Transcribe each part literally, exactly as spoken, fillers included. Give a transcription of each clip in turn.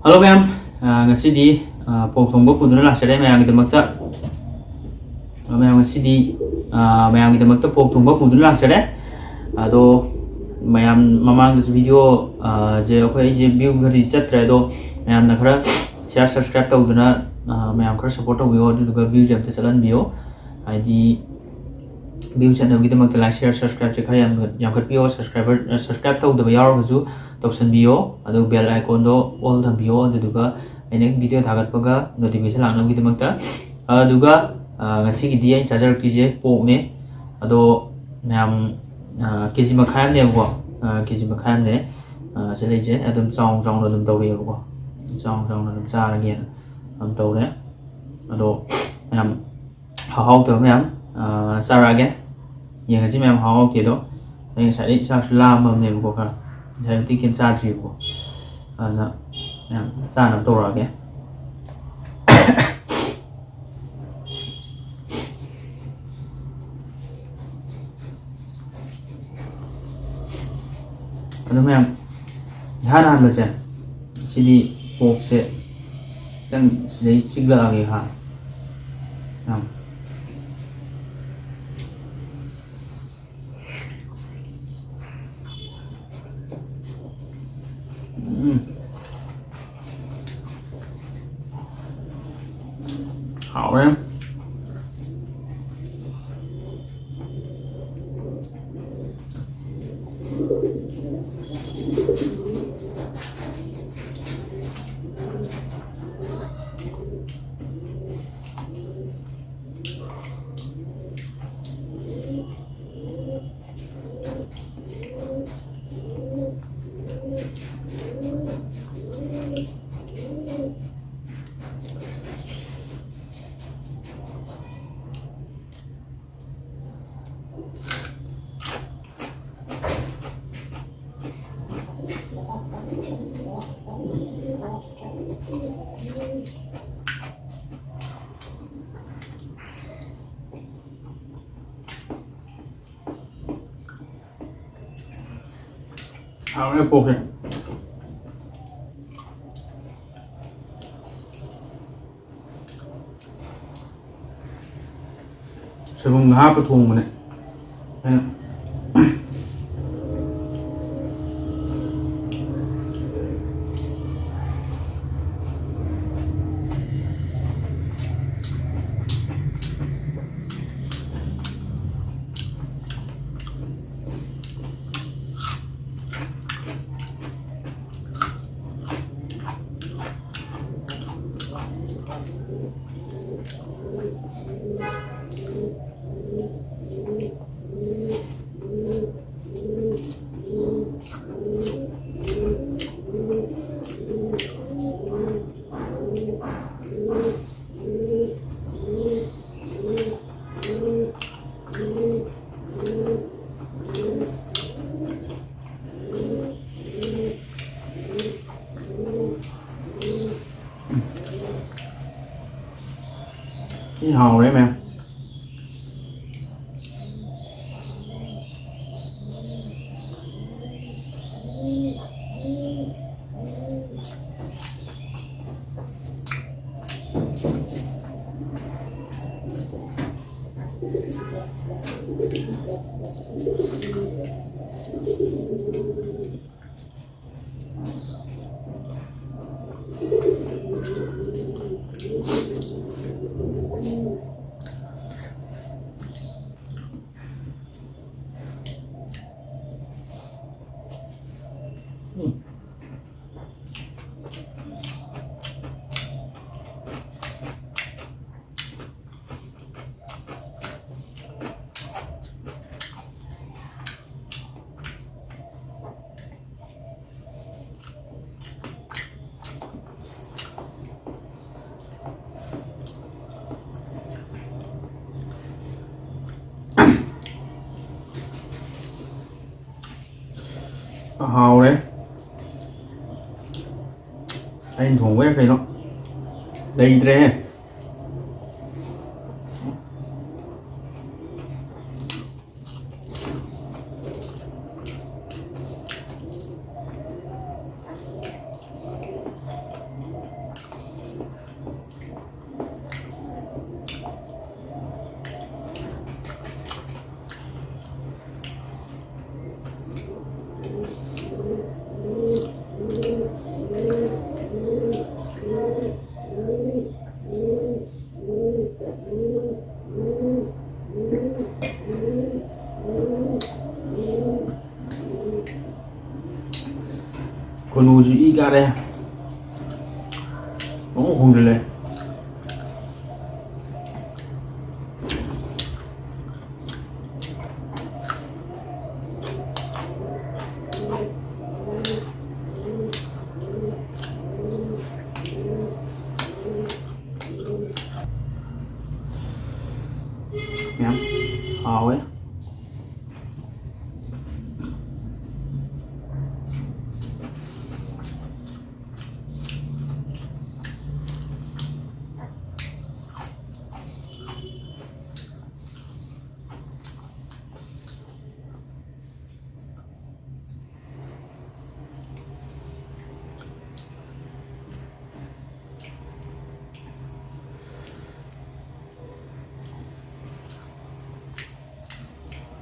Hello ꯃꯌꯥꯝ, ꯑ, ꯉꯁꯤꯗꯤ, ꯑ, ꯄꯣꯛ ꯊꯣꯡꯕ ꯄꯨꯗꯨꯅ ꯂꯥꯛꯆꯔꯦ ꯃꯌꯥꯝꯒꯤꯗꯃꯛꯇ꯫ ꯑ, ꯃꯌꯥꯝ, ꯉꯁꯤꯗꯤ, ꯑ, ꯃꯌꯥꯝꯒꯤꯗꯃꯛꯇ ꯄꯣꯛ ꯊꯣꯡꯕ ꯄꯨꯗꯨꯅ ꯂꯥꯛꯆꯔꯦ꯫ ꯑꯗꯣ ꯃꯌꯥꯝ ꯃꯃꯥꯡꯗꯁꯨ video, ꯑ, ꯁꯦ ꯑꯩꯈꯣꯏ, ꯑꯩꯁꯦ view ꯈꯔꯗꯤ ꯆꯠꯇ꯭ꯔꯦ, ꯑꯗꯣ ꯃꯌꯥꯝꯅ ꯈꯔ share, subscribe ꯇꯧꯗꯨꯅ, ꯑ, ꯃꯌꯥꯝ ꯈꯔ support ꯇꯧꯕꯤꯌꯣ, ꯑꯗꯨꯗꯨꯒ view ꯁꯦ ꯑꯝꯇ ꯆꯠꯍꯟꯕꯤꯌꯣ꯫ ꯍꯥꯏꯗꯤ view ꯆꯠꯅꯕꯒꯤꯗꯃꯛꯇ like, share, subscribe ꯁꯦ ꯈꯔ ꯌꯥꯝ, ꯌꯥꯝꯈꯠꯄꯤꯌꯣ꯫ Subscriber, ꯑ, subscribe ꯇꯧꯗꯕ ꯌꯥꯎꯔꯒꯁꯨ ꯇꯧꯁꯟꯕꯤꯌꯣ꯫ ꯑꯗꯨ bell icon ꯗꯣ all ꯊꯝꯕꯤꯌꯣ, ꯑꯗꯨꯗꯨꯒ ꯑꯩꯅ video ꯊꯥꯒꯠꯄꯒ notification ꯂꯥꯛꯅꯕꯒꯤꯗꯃꯛꯇ꯫ ꯑꯗꯨꯒ, ꯑ, ꯉꯁꯤꯒꯤꯗꯤ ꯑꯩꯅ ꯆꯥꯖꯔꯛꯇꯣꯏꯁꯦ pork ꯅꯦ꯫ ꯑꯗꯣ ꯃꯌꯥꯝ, ꯑ, KG ꯃꯈꯥꯏ ꯑꯃꯅꯦꯕꯀꯣ, ꯑ, KG ꯃꯈꯥꯏ ꯑꯃꯅꯦ, ꯑ, ꯁꯤ ꯂꯩꯁꯦ꯫ ꯑꯗꯨꯝ ꯆꯥꯎ ꯆꯥꯎꯅ ꯑꯗꯨꯝ ꯇꯧꯔꯛꯑꯦꯕꯀꯣ, ꯆꯥꯎ ꯆꯥꯎꯅ ꯑꯗꯨꯝ ꯆꯥꯔꯒꯦꯅ ꯑꯗꯨꯝ ꯇꯧꯔꯦ꯫ ꯑꯗꯣ ꯃꯌꯥꯝ ꯍꯥꯎ ꯍꯥꯎꯇꯕ ꯃꯌꯥꯝ, ꯑ, ꯆꯥꯔꯛꯑꯒꯦ꯫ ꯌꯦꯡꯉꯁꯤ ꯃꯌꯥꯝ ꯍꯥꯎ ꯍꯥꯎꯇꯦꯗꯣ꯫ ꯑꯩ ꯉꯁꯥꯏꯗꯩ ꯆꯥꯛꯁꯨ ꯂꯥꯝꯃꯕꯅꯦꯕꯀꯣ ꯈꯔ꯫ ꯉꯁꯥꯏ ꯑꯌꯨꯛꯇꯤ ꯀꯩꯝ ꯆꯥꯗ꯭ꯔꯤꯕꯀꯣ꯫ ꯑꯗꯨꯅ ꯃꯌꯥꯝ ꯆꯥꯅꯕ ꯇꯧꯔꯛꯑꯒꯦ꯫ ꯑꯗꯣ ꯃꯌꯥꯝ, ꯏꯍꯥꯟ ꯍꯥꯟꯕꯁꯦ, ꯁꯤꯗꯤ pork ꯁꯦ ꯈꯤꯇꯪ ꯁꯤꯗꯩ ꯆꯤꯛꯂꯛꯑꯒꯦ ꯍꯥ꯫ ꯌꯥꯝ꯫ ꯎꯝ꯫ ꯍꯥꯎꯔꯦ꯫ ꯍꯥꯎꯔꯦ pork ꯁꯦ꯫ ꯁꯣꯏꯕꯨꯝꯒ ꯍꯥꯞꯄ ꯊꯣꯡꯕꯅꯦ ꯑꯩꯅ꯫ ꯊꯤ ꯍꯥꯎꯔꯦ ꯃꯌꯥꯝ꯫ ꯍꯥꯎꯔꯦ꯫ ꯑꯩꯅ ꯊꯣꯡꯕꯩꯔ ꯀꯩꯅꯣ ꯂꯩꯇ꯭ꯔꯦꯍꯦ꯫ ꯌꯥꯔꯦ꯫ ꯑꯃꯨꯛ ꯍꯣꯡꯖꯤꯜꯂꯦ꯫ ꯌꯥꯝ ꯍꯥꯎꯋꯦ꯫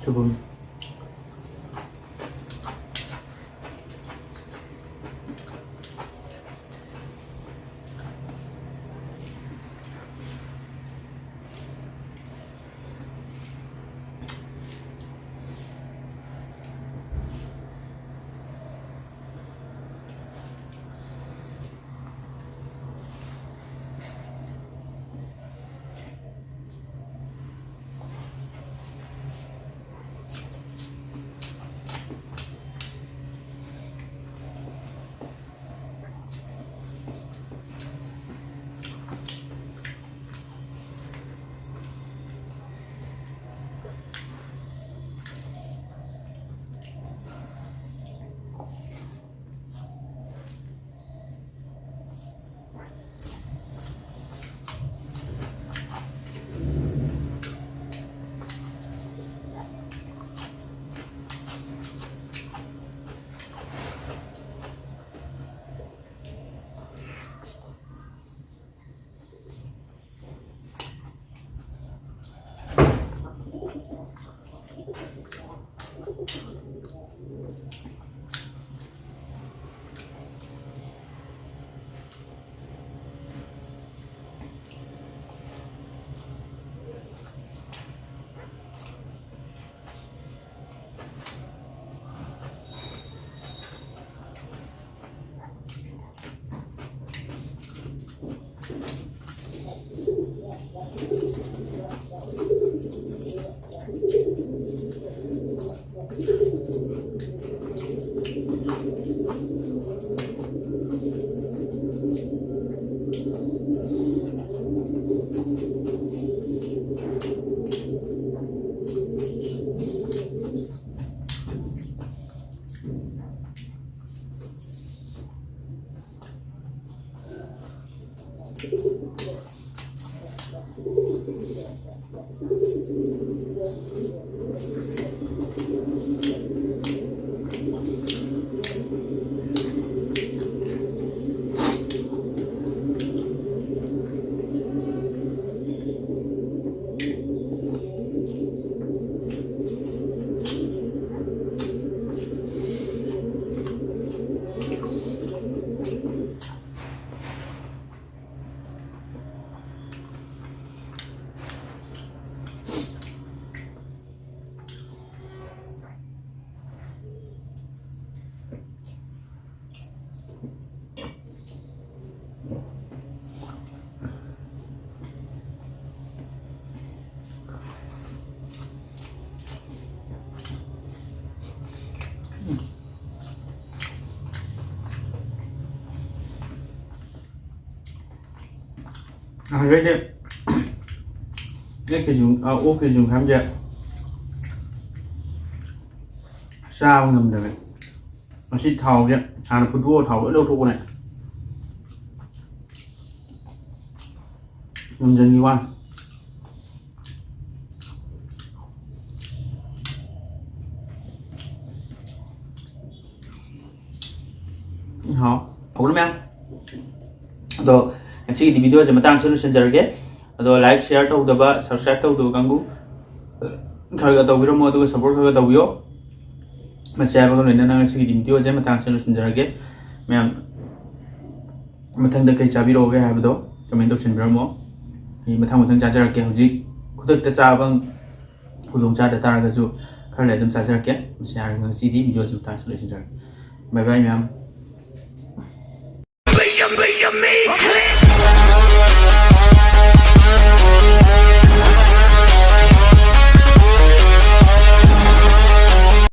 ꯁꯣꯏꯕꯨꯝ꯫ ꯑꯗꯩꯗꯤ ꯑꯩ ꯀꯦꯖꯤ ꯑꯣꯛ ꯀꯦꯖꯤ ꯃꯈꯥꯏ ꯑꯃꯁꯦ ꯆꯥꯕ ꯉꯝꯗꯕꯅꯦ꯫ ꯉꯁꯤ ꯊꯥꯎꯁꯦ ꯍꯥꯟꯅ ꯐꯨꯠꯇꯣꯛꯑꯒ ꯊꯥꯎ ꯂꯣꯏ ꯂꯧꯊꯣꯛꯄꯅꯦ꯫ ꯉꯝꯖꯟꯒꯤ ꯋꯥꯅꯤ꯫ ꯍꯥꯎ꯫ ꯍꯧꯔ ꯃꯌꯥꯝ꯫ ꯑꯗꯣ ꯉꯁꯤꯒꯤꯗꯤ ꯚꯤꯗꯤꯑꯣꯁꯦ ꯃꯇꯥꯡꯁꯤꯗ ꯂꯣꯏꯁꯤꯟꯖꯔꯒꯦ꯫ ꯑꯗꯣ like, share ꯇꯧꯗꯕ, subscribe ꯇꯧꯗꯕ ꯀꯥꯡꯕꯨ ꯈꯔ ꯈꯔ ꯇꯧꯕꯤꯔꯝꯃꯣ, ꯑꯗꯨꯒ support ꯈꯔ ꯈꯔ ꯇꯧꯕꯤꯌꯣ꯫ ꯃꯁꯤ ꯍꯥꯏꯕꯒ ꯂꯣꯏꯅꯅ ꯉꯁꯤꯒꯤꯗꯤ ꯚꯤꯗꯤꯑꯣꯁꯦ ꯃꯇꯥꯡꯁꯤꯗ ꯂꯣꯏꯁꯤꯟꯖꯔꯒꯦ꯫ ꯃꯌꯥꯝ ꯃꯊꯪꯗ ꯀꯩ ꯆꯥꯕꯤꯔꯛꯑꯣꯒꯦ ꯍꯥꯏꯕꯗꯣ comment ꯇꯧꯁꯤꯟꯕꯤꯔꯝꯃꯣ꯫ ꯑꯩ ꯃꯊꯪ ꯃꯊꯪ ꯆꯥꯖꯔꯛꯀꯦ꯫ ꯍꯧꯖꯤꯛ ꯈꯨꯗꯛꯇ ꯆꯥꯕ ꯈꯨꯗꯣꯡ ꯆꯥꯗ ꯇꯥꯔꯒꯁꯨ ꯈꯔ ꯂꯩ ꯑꯗꯨꯝ ꯆꯥꯖꯔꯛꯀꯦ꯫ ꯃꯁꯤ ꯍꯥꯏꯔꯒ ꯉꯁꯤꯗꯤ ꯚꯤꯗꯤꯑꯣꯁꯤ ꯃꯇꯥꯡꯁꯤꯗ ꯂꯣꯏꯁꯤꯟꯖꯔꯒꯦ꯫ Bye bye ꯃꯌꯥꯝ꯫